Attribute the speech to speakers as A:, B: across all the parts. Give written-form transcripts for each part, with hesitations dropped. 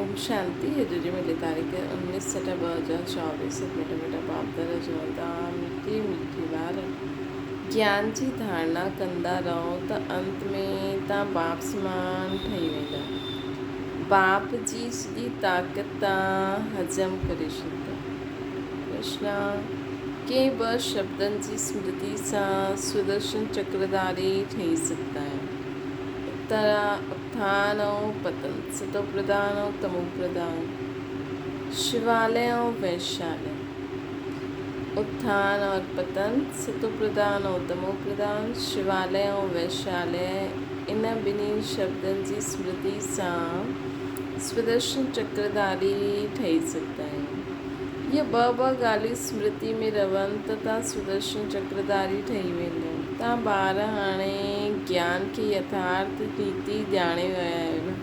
A: اوم شانتي اڄ جي ملي تاريخ 19 سٽ 2024 ست مٺا مٺا باپ دادا چون ٿا مٺي مٺي ٻار گيان جي ڌارڻا ڪندا رهو ته انت ۾ تان باپ سمان ٺهي ويندا باپ جي سڄي طاقت تان هضم ڪري ڇڏيندا ڪرشنا ڪنهن به شبدن جي سمرتي سان سدرشن چڪرڌاري ٺهي سگهندا آهيو اترا اٿان ۽ پتن، ستو پرڌان ۽ تمو پرڌان، شواليه ۽ ويشاليه. اٿان اور پتن، ستو پرڌان ۽ تمو پرڌان، شواليه ۽ ويشاليه، ان ٻنهي شبدن جي سمرتي سان سودرشن چڪرڌاري ٺهي سگهندا آهيون. اهي ٻه ٻه ڳالهيون سمرتي ۾ رهن ته تان سودرشن چڪرڌاري ٺهي ويندؤ. تان ٻار هاڻي گيان کي يٿارٿ ريتي ڄاڻي ويا آهيو نه.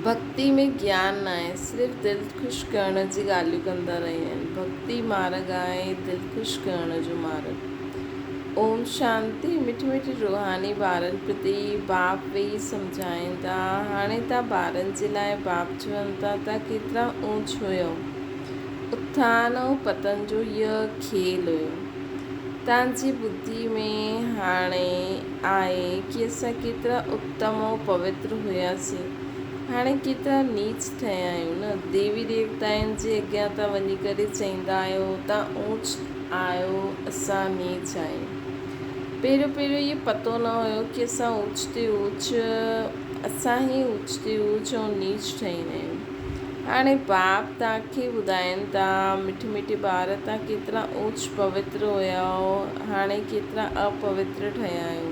A: ڀڳتي ۾ گيان ناهي، صرف دل خوش ڪرڻ جي ڳالهيون ڪندا رهيا آهن. ڀڳتي مارڳ آهي دل خوش ڪرڻ جو مارڳ. اوم شانتي مٺي مٺي روحاني ٻارن پرتي باپ ويهي سمجهائين ٿا هاڻي تان ٻارن جي لاء باپ چون ٿا ته ڪيترا اونچ هيو اٿان ۽ پتن جو هيء کيل هيو تان جي ٻڌي ۾ هاڻي آهي ڪي اسان ڪيترا اتم ۽ پوتر هياسين هاڻي ڪيترا نيچ ٺهيا آهيون نه ديوي ديوتائن جي اڳيان تان وڃي ڪري چئيندا آهيو تان اونچ آيو اسان نيچ آهيون. پهريون پهريون اهي پتو نه هيو ڪي اسان اوچ تي اوچ اسان ئي اوچ تي اوچ ۽ نيچ ٺهيندا آهيون. هاڻي باپ توهان کي ٻڌائين ٿا مٺي مٺي ٻار توهان ڪيترا اوچ پوتر هيا هاڻي ڪيترا اپوتر ٺهيا آهيو.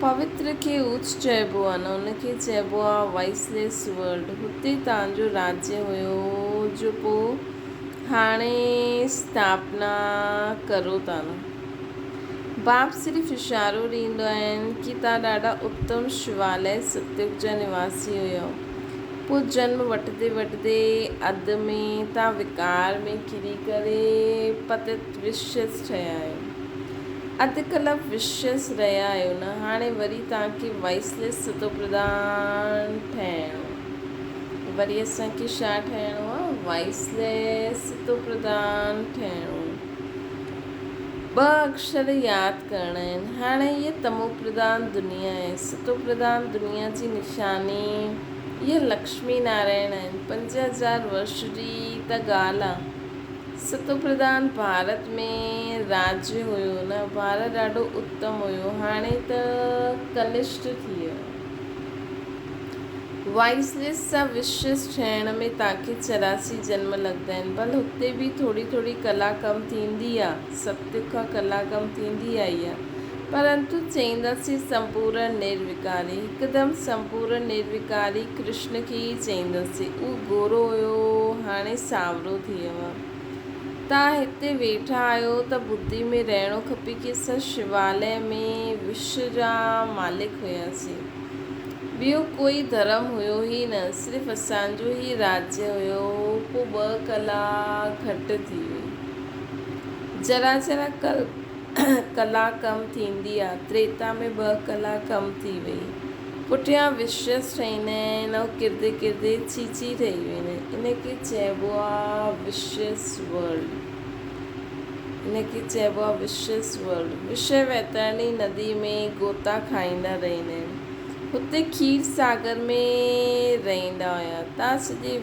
A: پوتر کي اوچ چئبو آهي نه ان کي چئبو آهي وائسليس ورلڊ هتي توهان جو راجيه هيو جو پوء هاڻي اسٿاپنا ڪرو ٿا نه. باپ صرف اشارو ڏيندو آهن ڪي تان ڏاڍا اتم شواليه ستيگ جا نواسي هيؤ. پوء جنم وٺندي وٺندي اڌ ۾ تان وڪار ۾ ڪري ڪري پتت وشيس ٺهيا آهيو. اڌ ڪلپ وشيس رهيا آهيو نه. هاڻي وري تان کي وائسليس ستوپرڌان ٺهڻو. وري اسان کي ڇا ٺهڻو آ؟ وائسليس ستوپرڌان ٺهڻو. ٻه اڪشر ياد ڪرڻا آهن. هاڻي هيء تموپرڌان دنيا آهي. ستوپرڌان دنيا جي نشاني اهي لڪشمي نارائڻ آهن. 5000 ورش جي ته ڳالهه آ. ستوپرڌان ڀارت ۾ راڄ هيو نه. ڀارت ڏاڍو اتم هيو. هاڻي ته ڪنشٽ ٿي ويو آهي. وائسليس سان وشيس ٺهڻ ۾ تاکي 84 جنم لڳندا آهن. ڀل هتي به ٿوري ٿوري ڪلا ڪم ٿيندي آ، ستيگ کان ڪلا ڪم ٿيندي آئي آ. پرنتو چئينداسين سمپورڻ نروڪاري. هڪدم سمپورڻ نروڪاري ڪرشن کي ئي چئينداسين. اهو گورو هيو، هاڻي سانورو ٿي ويو آ. تان هتي ويٺا آهيو ته ٻڌي ۾ رهڻو کپي ڪي اسان شواليه ۾ وشو جا مالڪ هياسين. ٻيو ڪوئي ڌرم هيو ئي نه، صرف اسان جو ئي راجيه هيو. پوء ٻه ڪلا گهٽ ٿي وئي. ذرا ذرا ڪلا ڪم ٿيندي آ. تريتا ۾ ٻه ڪلا ڪم ٿي وئي. پٺيان وشيس ٺهيندا آهن ۽ ڪردي ڪردي چيچي ٺهي ويندا آهن. ان کي چئبو آ وشيس ورلڊ. ان کي چئبو آ وشيس ورلڊ. وشيه ويترڻي ندي ۾ غوطا کائيندا رهندا آهن. هتي کير ساگر ۾ رهندا هيا. تان سڄي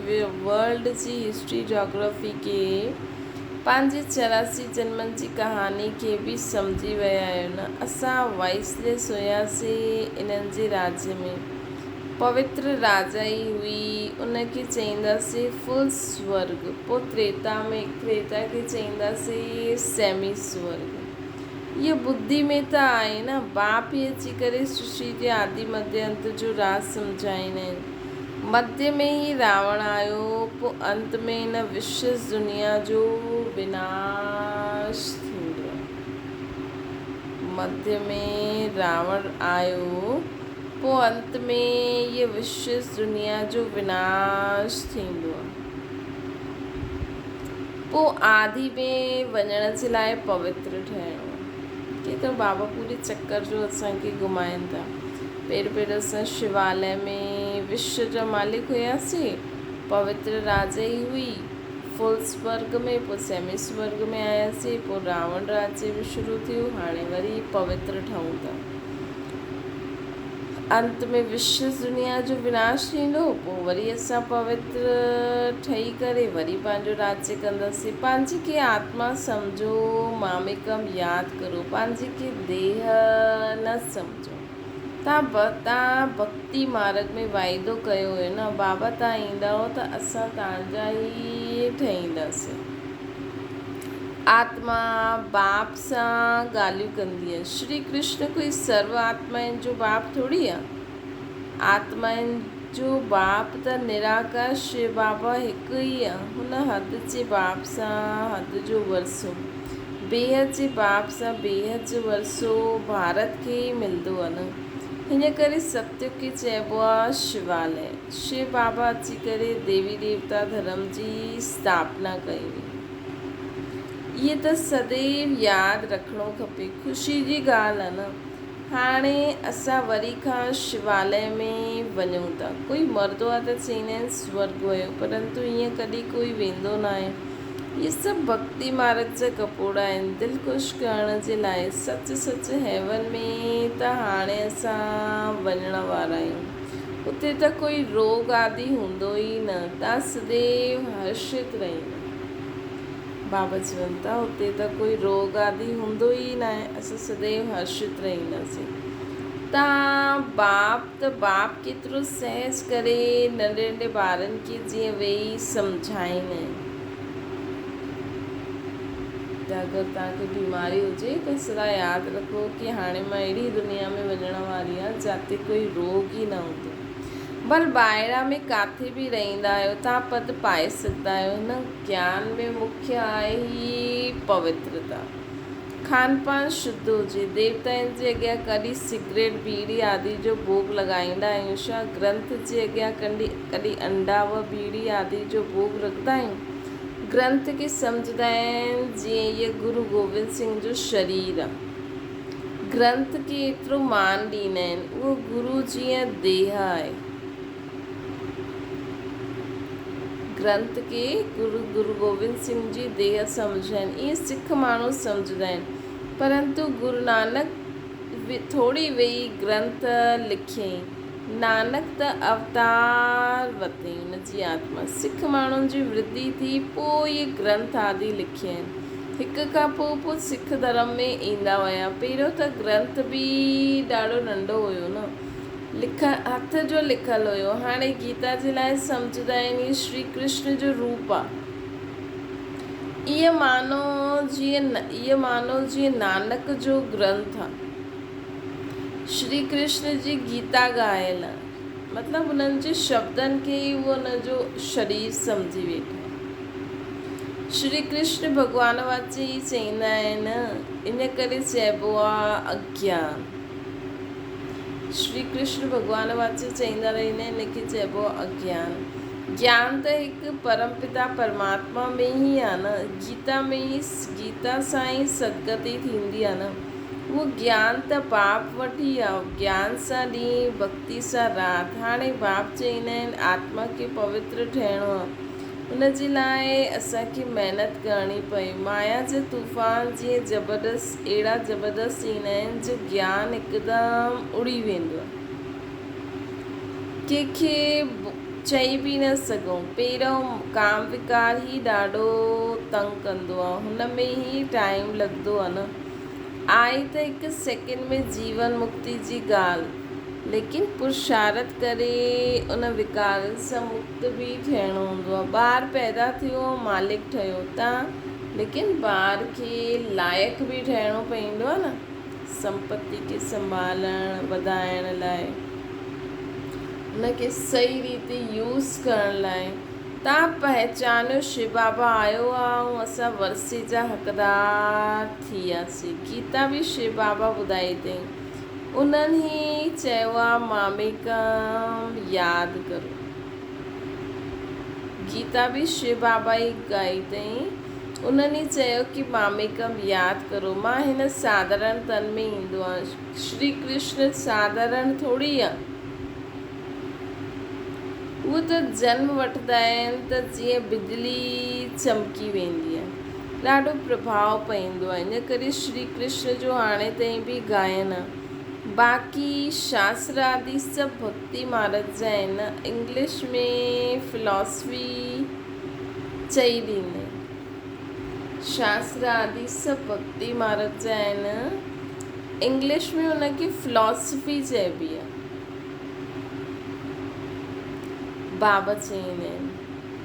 A: ورلڊ جي هسٽري جاگرافي کي پنهنجي 84 جنمن جي ڪهاڻي کي به سمجهي ويا آهيو نه. اسان وائسليس هياسين انهن جي راڄ ۾. پوتر راجا ئي هئي ان کي چئينداسين فل سورڳ پوء تريتا ۾ تريتا کي چئينداسين سيمي سورڳ. اهو ٻڌي ۾ ته آهي نه. باپ ئي اچي ڪري سرشٽي جي آدي مڌيه انت جو راز سمجهائيندا آهن. مڌيه ۾ ئي راوڻ آيو، پوء انت ۾ هن وشس دنيا جو وناش ٿيندو. مڌيه ۾ راوڻ آيو، پوء انت ۾ هيء وشس دنيا جو وناش ٿيندو. پوء آدي ۾ وڃڻ جي لاء پوتر ٺهڻو. ڪي ته بابا پوري چڪر جو اسان کي گهمائين ٿا. پهريون پهريون اسان شواليه ۾ وشو جا مالڪ هياسين. پوتر راجائي هئي. فل سورڳ ۾، پوء سيمي سورڳ ۾ آياسين، پوء راوڻ راجيه به شروع ٿيو، هاڻي وري پوتر ٺهون ٿا. انت ۾ وشو دنيا جو وناش ٿيندو، پوء وري اسان پوتر ٺهي ڪري وري پنهنجو راجيه ڪنداسين. پنهنجي کي آتما سمجهو، ماميڪم ياد ڪرو، پنهنجي کي ديهه نه سمجهو. تان ڀڳتي مارڳ ۾ واعدو ڪيو هيو نه، بابا تان ايندؤ ته اسان تان جا ئي ٺهينداسين. آتما باپ سان ڳالهيون ڪندي آهي. شري ڪرشن ڪوئي سرو آتمائن جو باپ ٿوري آهي. آتمائن جو باپ ته نراڪار شو بابا هڪ ئي آهي. هن حد جي باپ سان حد جو ورثو، بيحد جي باپ سان بيحد جو ورثو ڀارت کي ئي ملندو آهي نه. هن ڪري ستيوگ کي چئبو آهي شواليه. شو بابا اچي ڪري ديوي ديوتا ڌرم جي اسٿاپنا ڪئي هئي. اهي ته سديو ياد رکڻو کپي. خوشي جي ڳالهه آ نه. هاڻي اسان وري کان شواليه ۾ وڃون ٿا. ڪوئي مردو آ ته چئيندا آهن سورڳ ويو پرنتو ائين ڪڏهن ڪوئي ويندو ناهي. اهي سڀ ڀڳتي مارڳ جا گپوڙا آهن دل خوش ڪرڻ جي لاء. سچ سچ هيون ۾ ته هاڻي اسان وڃڻ وارا آهيون. اتي ته ڪوئي روڳ آدي هوندو ئي نه. تان سديو هرشت رهيندا. بابا چون ٿا، اتي ته ڪوئي روڳ آدي هوندو ئي ناهي، اسان سديو هرشت رهنداسين. تان باپ ته باپ ڪيترو سهج ڪري ننڍي ننڍي ٻارن کي جيئن ويهي سمجهائيندا آهن. ته اگر توهان کي بيماري هجي ته سدا ياد رکو ڪي هاڻي مان اهڙي دنيا ۾ وڃڻ واري آهيان جاتي ڪوئي روڳ ئي نه هوندو. ڀل ٻاهران ۾ ڪاٿي به رهندا آهيو توهان پد پائي سگهندا آهيو. هن گيان ۾ مکيه آهي ئي پوترتا. کان پان شڌ هجي. ديوتائن جي اڳيان ڪڏهن سگريٽ، ٻيڙي آدي جو ڀوڳ لڳائيندا آهيون ڇا؟ گرنٿ جي اڳيان ڪڏهن انڊا و ٻيڙي آدي جو ڀوڳ رکندا آهيون؟ گرنٿ کي سمجهندا آهن جيئن هيء گرو گوبند سنگهه جو شرير آ. گرنٿ کي ايترو مان ڏيندا آهن، اهو گرو جيئن ديهه آهي. گرنٿ کي گرو گرو گوبند سنگهه جي ديهه سمجهندا آهن، ائين سک ماڻهو سمجهندا آهن. پرنتو گرو نانڪ ٿوري ويهي گرنٿ لکيائين. نانڪ ته اوتار ورتائين، ان جي آتما. سک ماڻهن جي ورڌي ٿي، پوء اهي گرنٿ آدي لکيائين. هڪ کان پوء پوء سک ڌرم ۾ ايندا ويا. پهريون ته گرنٿ به ڏاڍو ننڍو هيو نه. لکڻ هٿ جو لکيل هيو. هاڻي گيتا جي لاء سمجهندا آهن هي شري ڪرشن جو روپ آ. ايئن مانو جيئن ايئن مانو جيئن نانڪ جو گرنٿ آ. شري ڪرشن جي گيتا ڳايل آ. مطلب انهن جي شبدن کي ئي هو ان جو شرير سمجهي ويٺا آهن. شري ڪرشن ڀڳوان واچي ئي چئيندا آهن. ان ڪري چئبو آ اگيان. شري ڪرشن ڀڳوان واچي چئيندا رهندا آهن ان کي چئبو آهي اگيان. گيان ته هڪ پرم پتا پرماتما ۾ ئي آهي نه. گيتا ۾ ئي گيتا سان ئي سدگتي ٿيندي آهي نه. اهو گيان ته باپ وٽ ئي آهي. گيان سان ڏينهن ڀڳتي سان رات. هاڻي باپ چئيندا آهن آتما کي پوتر ٺهڻو آهي. ان جي لاء اسان کي محنت ڪرڻي پئي. مايا جا طوفان جيئن زبردست اهڙا زبردست ايندا آهن جو گيان هڪدم اڙي ويندو آهي. ڪنهن کي چئي به نه سگهون. پهريون ڪام وڪار ئي ڏاڍو تنگ ڪندو آهي. هن ۾ ئي ٽائيم لڳندو آهي نه. آهي ته هڪ سيڪنڊ ۾ جيون مڪتي جي ڳالهه. ليڪن پرشارٿ ڪري ان وڪارن سان مڪت به ٿيڻو هوندو آهي. ٻار پيدا ٿيو ۽ مالڪ ٺهيو تان ليڪن ٻار کي لائق به ٺهڻو پوندو آهي نه سمپتي کي سنڀالڻ وڌائڻ لاء ان کي صحيح ريت يوز ڪرڻ لاء تان پهچانيو شو بابا آيو آهي ۽ اسان ورثي جا حقدار ٿي وياسين. گيتا به شو بابا ٻڌائي اٿئي. انهن ئي چيو آ ماميڪم ياد ڪرو. گيتا به شو بابا ئي ڳائي اٿئي. انهن ئي چيو ڪي ماميڪم ياد ڪرو. مان هن ساڌارڻ تن ۾ ايندو آهيان. شري ڪرشن ساڌارڻ ٿوري آ. اهي ته جنم وٺندا آهن ته جيئن بجلي چمڪي ويندي آهي. ڏاڍو پرڀاء پوندو آهي. ان ڪري شري ڪرشن جو هاڻي تائين به گائن آهي. باقي شاستر آدي سڀ ڀڳتي مارگ جا آهن. انگلش ۾ فلاسفي چئي ڏيندا آهن. شاستر آدي سڀ ڀڳتي مارگ جا آهن. انگلش ۾ ان کي فلاسفي چئبي آهي. بابا چئيندا آهن.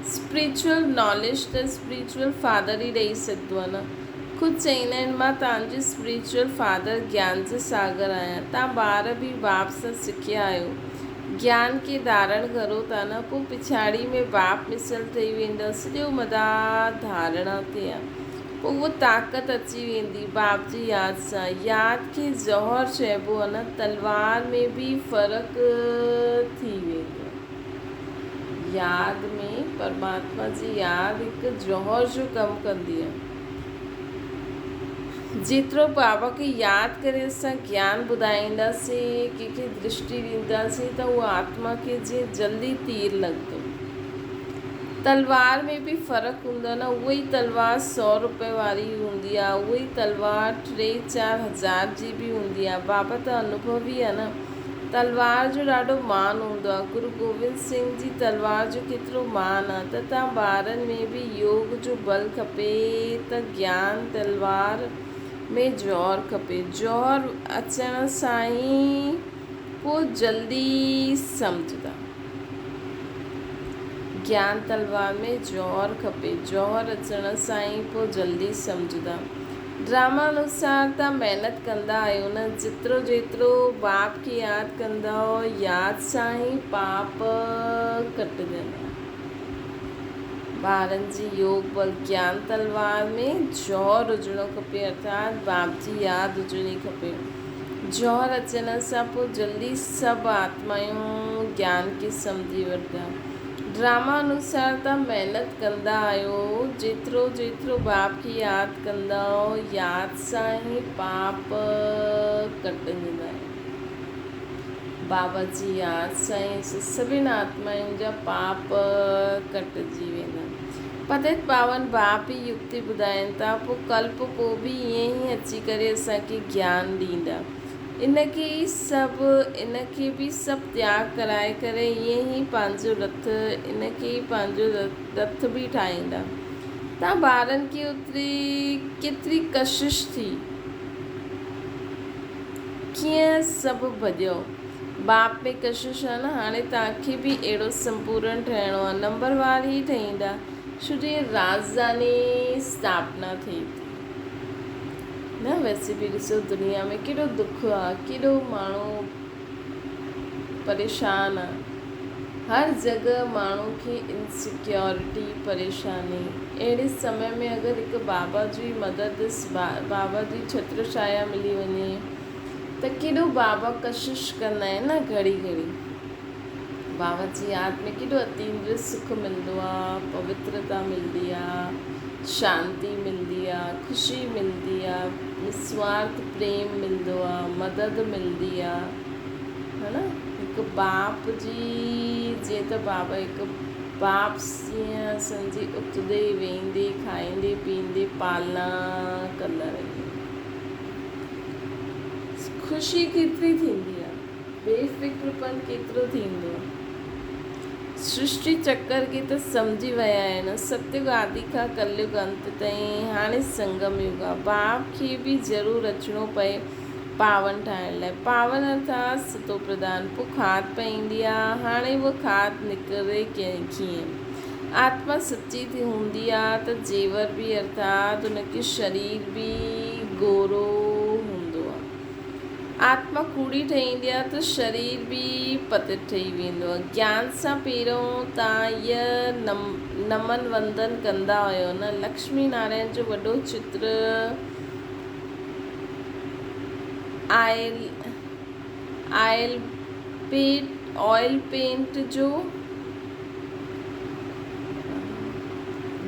A: اسپريچوئل ناليج ته اسپريچوئل فادر ئي ڏئي سگهندو آهي نه. خود چئيندا آهن مان توهان جو اسپريچوئل فادر گيان جو ساگر آهيان. توهان ٻار به باپ سان سکيا آهيو. گيان کي ڌارڻ ڪرو ٿا نه پوء پڇاڙي ۾ باپ مثل ٺهي ويندؤ. سڄو مدار ڌارڻا تي آهي. پوء اها طاقت اچي ويندي باپ جي ياد سان. ياد کي جوهر چئبو آهي نه، تلوار ۾ به فرق ٿي ويندو آهي. ياد ۾ پرماتما جي ياد هڪ جوهر جو ڪم ڪندي آهي. جيترو بابا کي ياد ڪري اسان گيان ٻڌائينداسين، ڪنهن کي درشٽي ڏينداسين ته اها آتما کي جيئن جلدي تير لڳندو. تلوار ۾ به فرق هوندو آهي نه اها ئي تلوار سو روپئي واري هوندي آهي اها ئي تلوار ٽي چار هزار جي به هوندي آهي بابا ته انوڀوي آهي نه تلوار جو ڏاڍو مان هوندو آهي گرو گوبند سنگهه جي تلوار جو ڪيترو مان آهي ته تان ٻارن ۾ به يوگ جو بل کپي ته گيان تلوار ۾ جوهر کپي جوهر اچڻ سان ئي پوء جلدي سمجهندا. گيان تلوار ۾ جوهر کپي. جوهر اچڻ سان ئي پوء جلدي سمجهندا. ڊراما انوسار تان محنت ڪندا آهيو نه. جيترو جيترو باپ کي ياد ڪندؤ ياد سان ئي پاپ ڪٽجندا. ٻارن جي يوگ بل گيان تلوار ۾ جوهر هجڻو کپي ارٿات باپ جي ياد هجڻي کپي. جوهر اچڻ سان پوء جلدي سڀ آتمائون گيان کي سمجهي وٺندا. ڊراما انوسار توهان محنت ڪندا آهيو، جيترو جيترو باپ کي ياد ڪندؤ، ياد سان ئي پاپ ڪٽجندا آهن. بابا جي ياد سان ئي اسان سڀن آتمائن جا پاپ ڪٽجي ويندا. پتيت پاون باپ ئي يڪتي ٻڌائين ٿا، پوء ڪلپ پوء به ائين ئي اچي ڪري اسان کي گيان ڏيندا. ان کي ئي سڀ ان کي به سڀ تياڳ ڪرائي ڪري ائين ئي پنهنجو رٿ ان کي ئي پنهنجو رٿ به ٺاهيندا. تان ٻارن کي اوتري ڪيتري ڪشش ٿي. ڪيئن سڀ ڀڄيو. باپ ۾ ڪشش آ نه هاڻي توهان کي به اهڙو سمپورڻ ٺهڻو آ نمبر وار ئي ٺهيندا ڇو جو هي رازداني اسٿاپنا ٿئي ٿي نه ويسي به ڏسو دنيا ۾ ڪيڏو دک آ ڪيڏو ماڻهو پريشان آ هر جڳهه ماڻهو کي انسيڪيورٽي پريشاني اهڙي سمي ۾ اگر هڪ بابا جي مدد بابا جي ڇتر ڇايا ملي وڃي ته ڪيڏو بابا ڪشش ڪندا آهن نه گهڙي گهڙي بابا جي ياد ۾ ڪيڏو اتيندريه سک ملندو آ پوترتا ملندي آ شانتي ملندي آ خوشي ملندي آ نسوارٿ پريم ملندو آ مدد ملندي آ ها نه هڪ باپ جي جيئن ته بابا هڪ باپ جيئن اسان جي اٿندي ويهندي کائيندي پيئندي پالنا ڪندا رهندا آهن. خوشي ڪيتري ٿيندي آ، بي فڪرپن ڪيترو ٿيندو آ. سرشٽي چڪر کي ته سمجهي ويا آهن، ستيگ آدي کان ڪليگ انت تائين، هاڻي سنگم يگ آ. باپ کي به ضرور اچڻو پئي پاون ٺاهڻ لاء. پاون ارٿات ستو پرڌان. پوء کاڌ پئيندي آ، هاڻي اها کاڌ نڪري ڪيئن؟ آتما سچي ٿي هوندي آ ته زيور به ارٿات ان کي شرير به گورو هوندو آ. آتما ڪوڙي ٺهيندي آ ته شرير به پتيت ٺهي ويندو آ. گيان سان پهريون تان يه نمن وندن ڪندا هيو نه. لڪشمي نارائڻ جو وڏو چتر آئل آئل پينٽ جو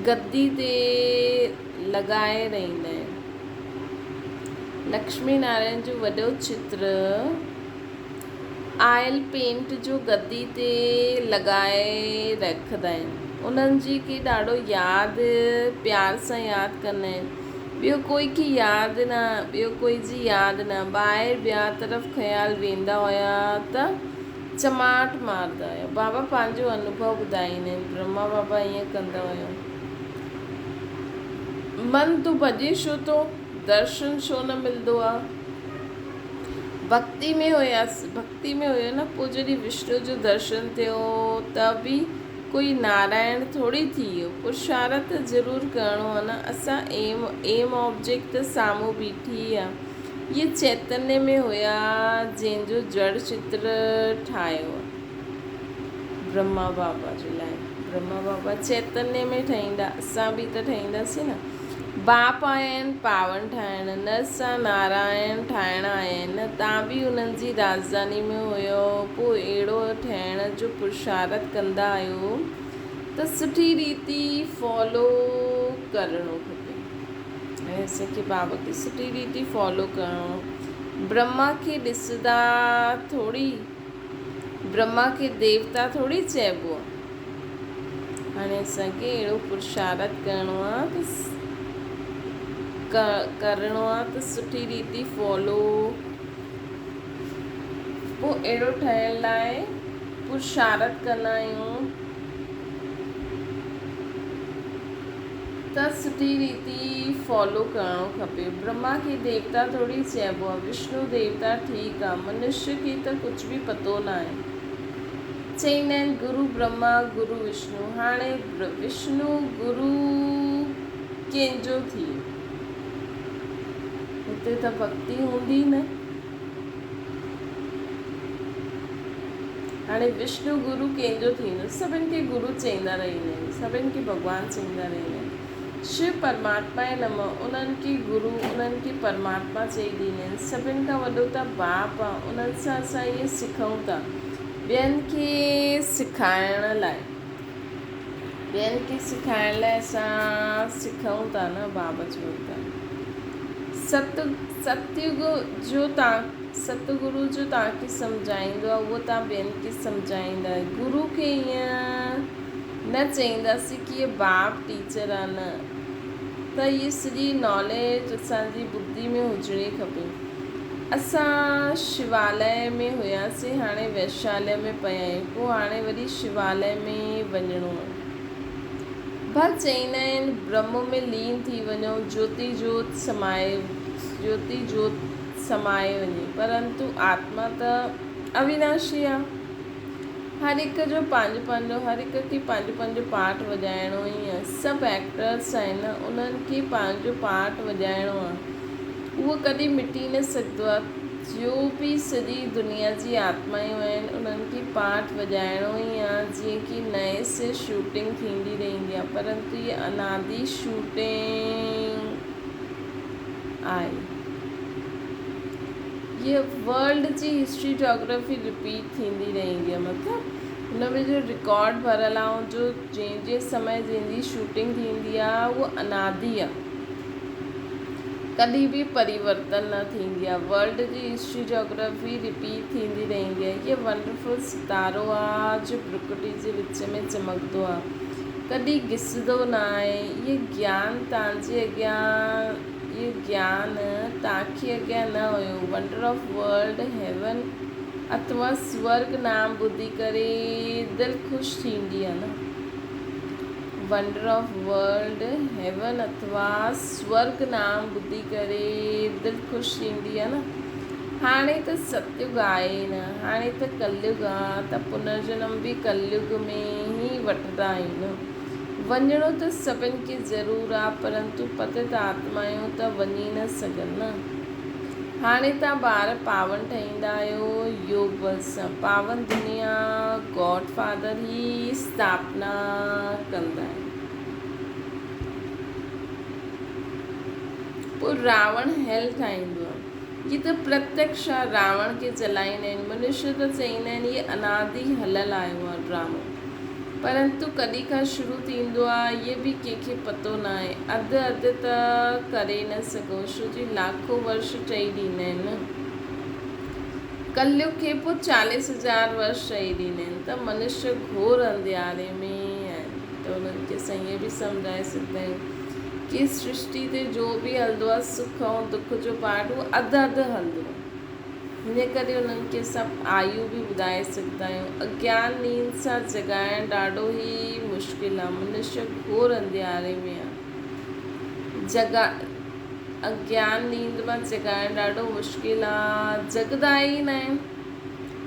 A: گدي تي لڳائي رهندا آهن. لڪشمي نارائڻ جو وڏو چتر آئل پينٽ جو گدي تي لڳائي رکندا آهن. انهن جي کي ڏاڍو ياد پيار سان ياد ڪندا آهن. ٻيو ڪوئي کي ياد نه ٻيو ڪوئي جي ياد نه ٻاهر ٻيا طرف خيال ويندا هيا ته چماٽ مارندا هيا. بابا پنهنجو انوڀو ٻڌائيندا آهن. برهما بابا ائين ڪندا هيا. من تون ڀڄين ڇو ٿو؟ درشن ڇو نه ملندو آ؟ ڀڳتي ۾ هيس، ڀڳتي ۾ هيو نه، پوء جڏهن وشنو جو درشن ٿيو ته به ڪوئي نارائڻ ٿوري ٿي ويو. پرشارٿ ته ضرور ڪرڻو آ نه، اسان ايم ايم آبجيڪٽ ته سامهون بيٺي آ. اهي چيتنيه ۾ هيا جنهن جو جڙ چتر ٺاهيو آ برهما بابا جي لاء. برهما بابا چيتنيه ۾ ٺهيندا، اسان به ته ٺهينداسين نه. باپ آيا آهن پاون ٺاهڻ، نر سان نارائڻ ٺاهڻ آيا آهن نه، تان به انهن جي راڄڌاني ۾ هيؤ، پوء اهڙو ٺهڻ جو پرشارٿ ڪندا آهيو ته سٺي ريتي فالو ڪرڻو کپي. ۽ اسان کي بابا کي سٺي ريتي فالو ڪرڻو. برهما کي ڏسندا ٿوري. برهما کي ديوتا ٿوري چئبو آ. هاڻي اسان کي اهڙو پرشارٿ ڪرڻو آ ته ڪرڻو آ ته سٺي ريتي فالو پوء اهڙو ٺهڻ لاء پرشارٿ ڪندا آهيون. ته سٺي ريتي فالو ڪرڻو کپي. برهما کي ديوتا ٿوري چئبو آ. وشنو ديوتا ٺيڪ آ. منشي کي ته ڪجهه به پتو ناهي. چئيندا آهن گرو برهما گرو وشنو. هاڻي وشنو گرو ڪنهن جو ٿي ويو. هتي ته ڀڳتي هوندي نه. هاڻي وشنو گرو ڪنهن جو ٿيندو؟ سڀن کي گرو چئيندا رهندا آهن، سڀن کي ڀڳوان چئيندا رهندا آهن. شو پرماتما نمه، انهن کي گرو، انهن کي پرماتما چئي ڏيندا آهن. سڀن کان وڏو ته باپ آ، انهن سان اسان ائين سکون ٿا. ٻين کي سکائڻ لاء، ٻين کي سکائڻ لاء اسان سکون ٿا نه، باب چون ٿا. ست ستيگ جو تان ستگرو جو توهان کي سمجهائيندو آهي اهو توهان ٻين کي سمجهائيندا آهيو. گرو کي ائين نه چئينداسين ڪي هي باپ ٽيچر آهي نه ته هي سڄي ناليج اسان جي ٻڌي ۾ هجڻي کپي. اسان شواليه ۾ هياسين هاڻي ويشاليه ۾ پيا آهيون پوء هاڻي وري شواليه ۾ وڃڻو آهي. ڀل چئيندا آهن برهم ۾ لين ٿي وڃو جوتي جوت سمائي جوتي جوت سمائي وڃي پرنتو آتما ته اويناشي آ. هر هڪ جو پنهنجو پنهنجو هر هڪ کي پنهنجو پنهنجو پارٽ وڄائڻو ئي آ. سڀ ايڪٽرس آهن انهن کي پنهنجو پارٽ وڄائڻو آ. اهو ڪڏهن مٽي نه سگهندو آ. جو به سڄي دنيا جي آتمايون آهن انهن کي پارٽ وڄائڻو ئي آ جيئن ڪي نئين سر شوٽنگ ٿيندي رهندي آ پرنتو هيء انادي شوٽنگ آهي. هيء ورلڊ جي هسٽري جاگرافي رپيٽ ٿيندي رهندي آهي مطلب هن ۾ جو رڪارڊ ڀريل آهي ۽ جو جنهن جنهن سمي جنهن جي شوٽنگ ٿيندي آهي اهو انادي آهي ڪڏهن به پريورتن نه ٿيندي آهي ورلڊ جي هسٽري جاگرافي رپيٽ ٿيندي رهندي آهي هيء ونڊرفل ستارو آهي جو پرڪرتي جي وچ ۾ چمڪندو آهي ڪڏهن گسندو نه آهي هيء گيان توهان جي اڳيان اهو گيان توهان کي اڳيان نه هيو. ونڊر آف ورلڊ، هيون اٿوا سورڳ نام ٻڌي ڪري دل خوش ٿيندي آهي نه. ونڊر آف ورلڊ، هيون اٿوا سورڳ نام ٻڌي ڪري دل خوش ٿيندي آهي نه. هاڻي ته ستيگ آهي نه، هاڻي ته ڪليگ آ ته پنرجنم به ڪليگ ۾ ئي وٺندا آهيون نه. وڃڻو ته سڀن کي ضرور آ، پرنتو پتت آتمائون ته وڃي نه سگهن نه. هاڻي تان ٻار پاون ٺهيندا آهيو يوگ بل سان. پاون دنيا گاڊ فادر ئي اسٿاپنا ڪندا آهن. پوء راوڻ هيل ٺاهيندو آ. هي ته پرتيڪش آ، راوڻ کي جلائيندا آهن. منشي ته چئيندا آهن هي انادي هليل آيو آ ڊرامو. پرنتو ڪڏهن کان شروع ٿيندو آ اهي به ڪنهن کي پتو ناهي. اڌ اڌ ته ڪري نه سگهو ڇو جي لاکو ورش چئي ڏيندا آهن نه. ڪليگ کي پوء چاليس هزار ورش چئي ڏيندا آهن ته منشيه گهور انڌياري ۾ آهن ته انهن کي اسان ائين به سمجهائي سگهندا آهيون ڪي سرشٽي تي جو به هلندو آهي سک ۽ دک جو پارٽ اهو اڌ اڌ هلندو آهي هن ڪري انهن کي اسان آيو به ٻڌائي سگهندا آهيون اگيان نيند سان جڳائڻ ڏاڍو ئي مشڪل آهي منشيه گهور انڌياري ۾ آهي جڳا اگيان نيند مان جڳائڻ ڏاڍو مشڪل آ، جڳندا ئي ناهن.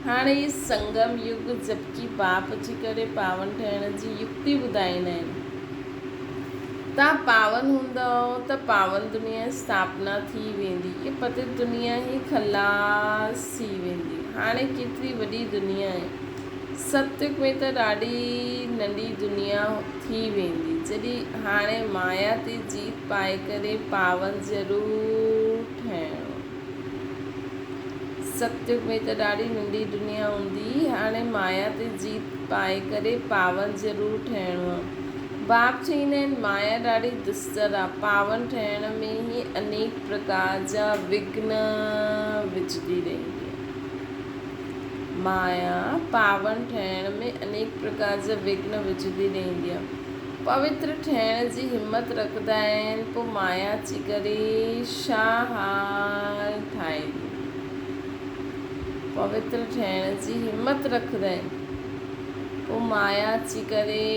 A: هاڻي هي سنگم يگ جبڪي باپ جي ڪري پاون ٺهڻ جي يڪتي ٻڌائيندا آهن. توهان پاون هوندؤ ته پاون دنيا جي اسٿاپنا ٿي ويندي. هيء پتيت دنيا ئي خلاص ٿي ويندي. هاڻي ڪيتري وڏي دنيا آهي. ستيگ ۾ ته ڏاڍي ننڍي دنيا ٿي ويندي. جڏهن هاڻي مايا تي جيت پائي ڪري پاون ضرور ٺهڻو. ستيگ ۾ ته ڏاڍي ننڍي دنيا هوندي. هاڻي مايا تي جيت پائي ڪري پاون ضرور ٺهڻو آ. باپ چئيندا آهن مايا ڏاڍي دستر آ. پاون ٺهڻ ۾ ئي انيڪ پرڪار جا وگهن وجهندي رهندي آ. مايا پاون ٺهڻ ۾ انيڪ پرڪار جا وگهن وجهندي رهندي آهي. پوتر ٺهڻ جي همت رکندا آهن، پوء مايا اچي ڪري ڇا حال ٺاهي ڏيندي. پوتر ٺهڻ جي همت رکندا آهن، پوء مايا اچي ڪري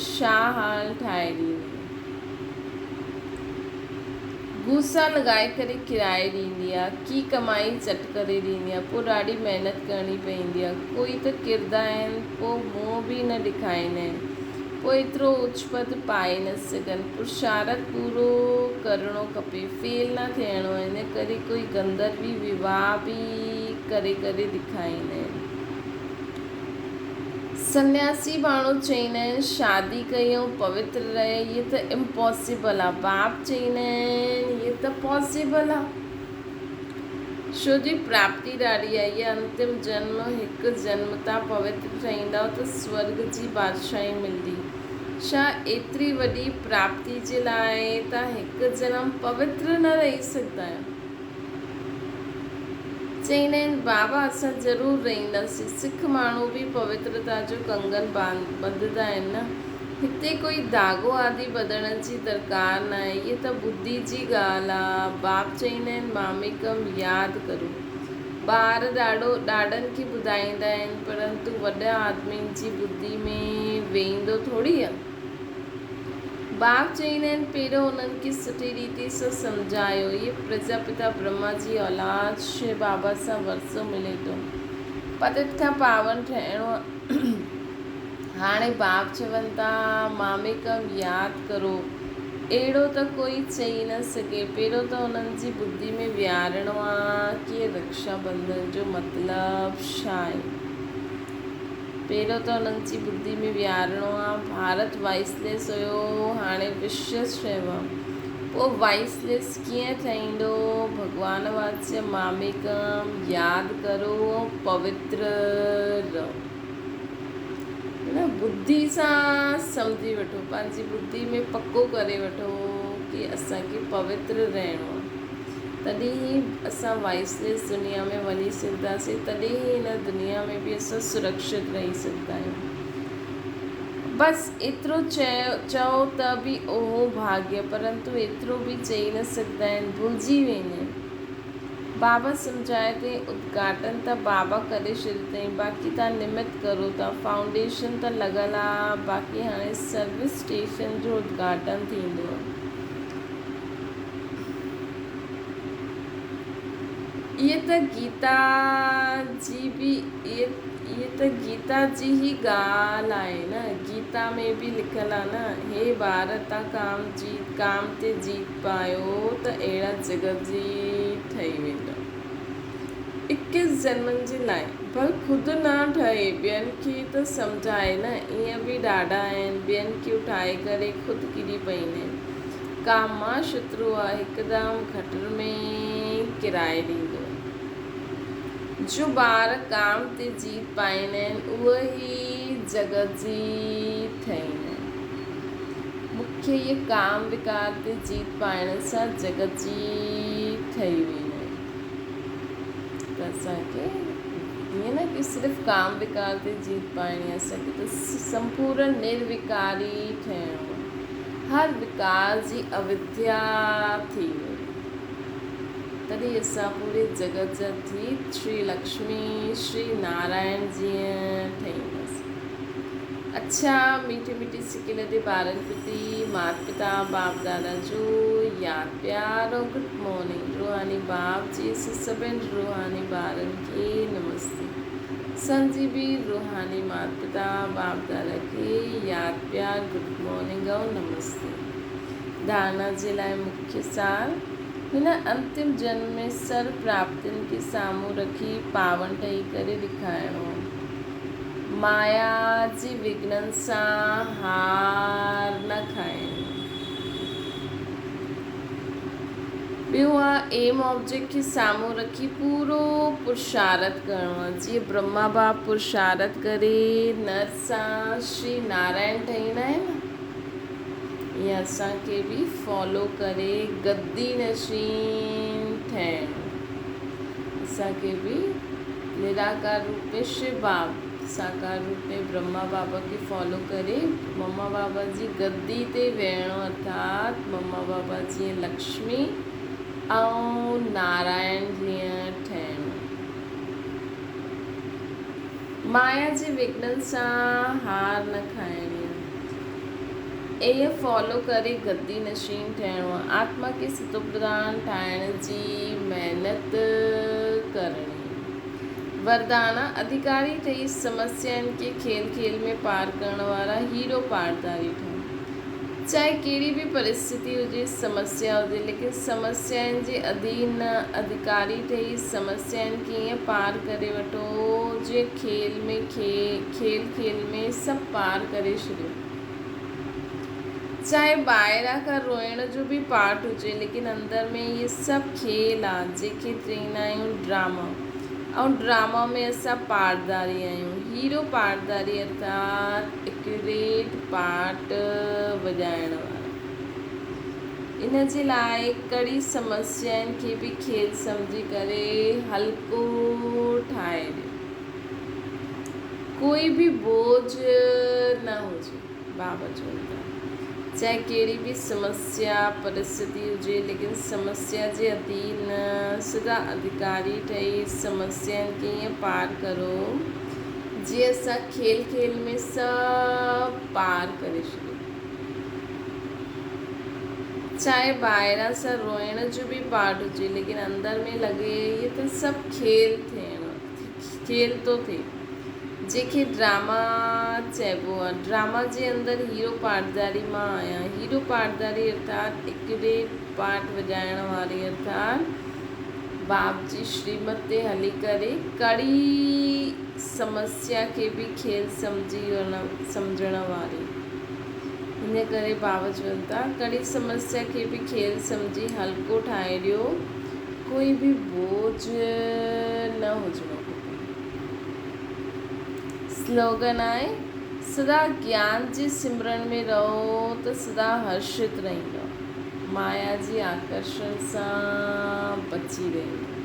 A: ڇا حال ٺاهي ڏيندي. گوسا لڳائي ڪري ڪرائي ڏيندي آ، ڪي ڪمائي چٽ ڪري ڏيندي آ، پوء ڏاڍي محنت ڪرڻي پئيندي آ، ڪوئي ته ڪردا آهن پوء منهن به نه ڏکائيندا آهن، پوء ايترو اوچ پد پائي نه سگهن، پرشارٿ پورو ڪرڻو کپي، فيل نه ٿيڻو آ، ان ڪري ڪوئي گندروي وواهه به ڪري ڪري ڏکائيندا آهن. سنياسي ماڻهو چئيندا آهن شادي ڪئي ۽ پوتر رهي هي ته امپاسيبل آ باپ چئيندا آهن هي ته پاسيبل آ ڇو جي پراپتي ڏاڍي آ هي انتم جنم هڪ جنم تان پوتر ٺهيندؤ ته سورڳ جي بادشاهي ملندي ڇا ايتري وڏي پراپتي جي لاء تان هڪ جنم پوتر نه رهي سگهندا آهيو. چئيندا آهن، بابا اسان ضرور رهنداسين. سک ماڻهو به پوترتا جو ڪنگن ٻڌندا آهن نه. هتي ڪوئي ڌاڳو آدي ٻڌڻ جي درڪار ناهي. هيء ته ٻڌي جي ڳالهه آ. باپ چئيندا آهن، ماميڪم ياد ڪرو. ٻار ڏاڏو ڏاڏن کي ٻڌائيندا آهن، پرنتو وڏا آدمين جي ٻڌي ۾ ويهندو ٿوري آ. باپ چئيندا آهن، پهريون انهن کي سٺي ريتي سان سمجهايو، هيء پرجاپتا برهما جي اولاد شو بابا سان ورثو ملي ٿو. پتيت کان پاون ٺهڻو آهي. هاڻي باپ چون ٿا، ماميڪم ياد ڪرو. اهڙو ته ڪوئي چئي نه سگهي. پهريون ته انهن جي ٻڌي ۾ ويهارڻو آهي ڪي رڪشا بنڌن جو مطلب ڇا آهي. پهريون ته انهن جي ٻڌي ۾ ويهارڻو آ. ڀارت وائسليس هيو، هاڻي وشيس ٺهيو آ. پوء وائسليس ڪيئن ٺهيندو؟ ڀڳوان واچ ماميڪم ياد ڪرو ۽ پوتر رهو. نه ٻڌي سان سمجهي وٺو، پنهنجي ٻڌي ۾ پڪو ڪري وٺو ڪي اسان کي پوتر رهڻو آ. تڏهن ئي اسان وائسليس دنيا ۾ وڃي سگهنداسين، تڏهن ئي هن دنيا ۾ به اسان سرڪشت رهي سگهندا آهيون. بس ايترو چئو ته به اهو ڀاڳيه، پرنتو ايترو به چئي نه سگهندا آهن، ڀلجي ويندا آهن. بابا سمجهايو اٿئي، ادگهاٽن ته بابا ڪري ڇڏيو اٿئي، باقي توهان نمت ڪرو ٿا، فائونڊيشن ته لڳل آ، باقي هاڻي سروس اسٽيشن جو ادگهاٽن ٿيندو. اهي ته گيتا جي به اهي ته گيتا جي ئي ڳالهه آهي نه گيتا ۾ به لکيل آهي نه هي ٻار تان ڪام جيت ڪام تي جيت پايو ته اهڙا جڳت جيت ٺهي ويندا اڪيس جنمن جي لاء ڀل خود نه ٺهي ٻين کي ته سمجهائي نه ائين به ڏاڍا آهن ٻين کي اٺائي ڪري خود ڪري پئيندا آهن. ڪا مان شترو آ هڪدم گٽر ۾ ڪرائي ڏيندو. جو ٻار ڪام تي جيت پائين آهن اهي ئي جڳت جيت ٺهين آهن. مکيه هيء ڪام وڪار تي جيت پائڻ سان جڳت جيت ٺهي ويندا آهن. ته اسان کي ائين نه ڪي صرف ڪام وڪار تي جيت پائڻي آهي، اسان کي ته سمپورن نروڪاري ٺهڻو آهي. هر وڪار جي اوديا ٿي وڃي، تڏهن اسان پوري جڳت جا جيت شري لڪشمي شري نارائڻ جيئن ٺهينداسين. اڇا ميٺي ميٺي سڪي لڌي ٻارن پرتي مات پتا باپ دادا جو ياد پيار ۽ گڊ مارننگ روحاني باپ جي سڀن روحاني ٻارن کي نمستي سنجي به روحاني مات پتا باپ دادا کي ياد پيار گڊ مارننگ ۽ نمستي ڌارنا جي لاء مکيه سار هن انتم جنم ۾ سر پراپتين کي سامهون رکي پاون ٺهي ڪري ڏيکارڻو مايا جي وگهنن سان هار نه کائڻي. ٻيو آ ايم آبجيڪٽ کي سامهون رکي پورو پرشارٿ ڪرڻو آ. جيئن برهما باپ پرشارٿ ڪري نر سان شري نارائڻ ٺهيندا آهن نه، ائين اسان کي به فالو ڪري گدي نشين ٺهڻو. اسان کي به نراڪار روپ ۾ شو باب، ساڪار روپ ۾ برهما بابا کي فالو ڪري مما بابا جي گدي تي ويهڻو ارٿات مما بابا جيئن لڪشمي ۽ نارائڻ جيئن ٺهڻو. مايا جي وگهنن سان هار نه کائڻي آهي. ائين فالو ڪري گدي نشين ٺهڻو آهي. آتما کي ستوپرڌان ٺاهڻ جي محنت ڪرڻي. وردان، اڌڪاري ٺهي سمسيائن کي کيل کيل ۾ پار ڪرڻ وارا هيرو پاڙڌاري ٺهو. چاهي ڪهڙي به پرسٿتي هجي، سمسيا هجي، ليڪن سمسيائن جي اڌين نه، اڌڪاري ٺهي سمسيائن کي ائين پار ڪري وٺو جيئن کيل ۾ کيل کيل ۾ سڀ پار ڪري ڇڏيو. چاهي ٻاهران کان روئڻ جو به پارٽ هجي، ليڪن اندر ۾ اهي سڀ کيل آ، جنهن کي چئيندا آهيون ڊراما. ۽ ڊراما ۾ اسان پارٽداري آهيون. هيرو پارٽداري ارٿات ايڪيوريٽ پارٽ وڄائڻ وارا. ان جي لاء ڪڙي سمسيائن کي به کيل سمجهي ڪري هلڪو ٺاهي ڏيو. ڪوئي به بوجهه نه هجي. بابا چون ٿا. چاهي ڪهڙي به سمسيا، پرسٿتي هجي، ليڪن سمسيا جي اڌين نه، سدا اڌڪاري ٺهي سمسيائن کي ائين پار ڪرو، جيئن اسان کيل کيل ۾ سڀ پار ڪري ڇڏيو. چاهي ٻاهران سان روئڻ جو به پارٽ هجي، ليڪن اندر ۾ لڳي هي ته سڀ کيل ٿيڻ، کيل ٿو ٿئي. جنهن کي ڊراما چئبو آهي. ڊراما جي اندر هيرو پاٽداري مان آهيان. هيرو پاٽداري ارٿات ايڪيوريٽ پاٽ وڄائڻ واري ارٿات باپ جي شريمت تي هلي ڪري ڪڙي سمسيا کي به کيل سمجهي سمجهڻ واري. ان ڪري بابا چون ٿا ڪڙي سمسيا کي به کيل سمجهي هلڪو ٺاهي ڏيو. ڪوئي به بوجهه نه هجڻو کپي. سلوگن آهي، سدا گيان جي سمرڻ ۾ رهو ته سدا هرشت رهندؤ، مايا جي آڪرشڻ سان بچي رهندؤ.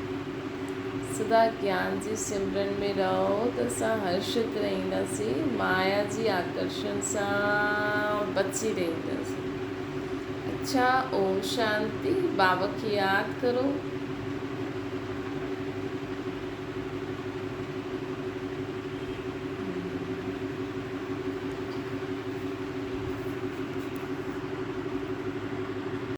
A: سدا گيان جي سمرڻ ۾ رهو ته اسان هرشت رهنداسين، مايا جي آڪرشڻ سان بچي رهنداسين. اڇا اوم شانتي، بابا کي ياد ڪرو.